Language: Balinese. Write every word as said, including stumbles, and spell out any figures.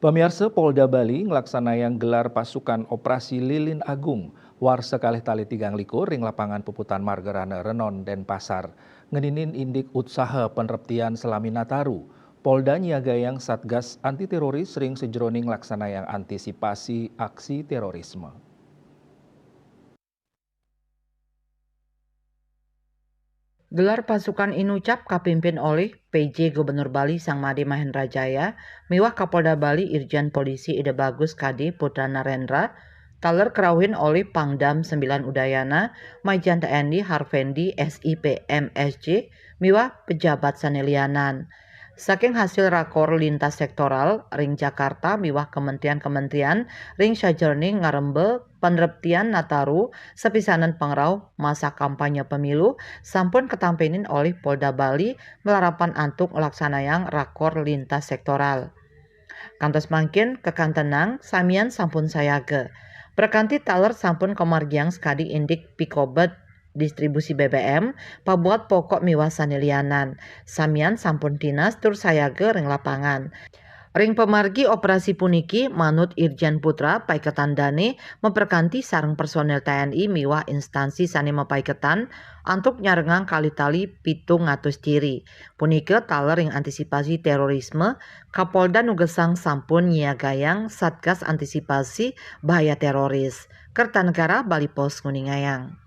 Pamiarsa, Polda Bali nglaksanayang gelar pasukan Operasi Lilin Agung warsa kalih tali tigang likur ring lapangan puputan Margarana Renon, Denpasar. Ngeninin indik utsaha panreptian salami Nataru, Polda nyiagayang Satgas Anti Teroris ring sajeroning nglaksanayang antisipasi aksi terorisme. Gelar pasukan inucap kapimpin olih P J Gubernur Bali Sang Made Mahendra Jaya miwah Kapolda Bali Irjen Polisi Ida Bagus Kade Putra Narendra, taler karauhin olih Pangdam sembilan Udayana, Majen T N I Harvendi, S I P, M Sc, miwah pejabat sane lianan. Saking hasil rakor lintas sektoral ring Jakarta miwah kementerian-kementerian ring sajeroning ngaremba panreptian Nataru sapisanan pangrauh masa kampanye pemilu sampun katampénin olih Polda Bali malarapan antuk nglaksanayang rakor lintas sektoral. Kantos mangkin kakantenang samian sampun sayaga. Prakanti taler sampun kamargiang sakadi indik pikobet distribusi B B M, pabuat pokok miwah sane lianan. Samian sampun tinas tur sayaga ring lapangan. Ring pamargi operasi puniki, manut Irjen Putra, paiketan dane maprakanti sareng personel T N I miwah instansi sane mapaiketan antuk nyarengang kalih tali pitung atus diri. Punika taler ring antisipasi terorisme, Kapolda nugesang sampun nyiagayang Satgas Antisipasi Bahaya Teroris. Kertanegara Bali Post nguningayang.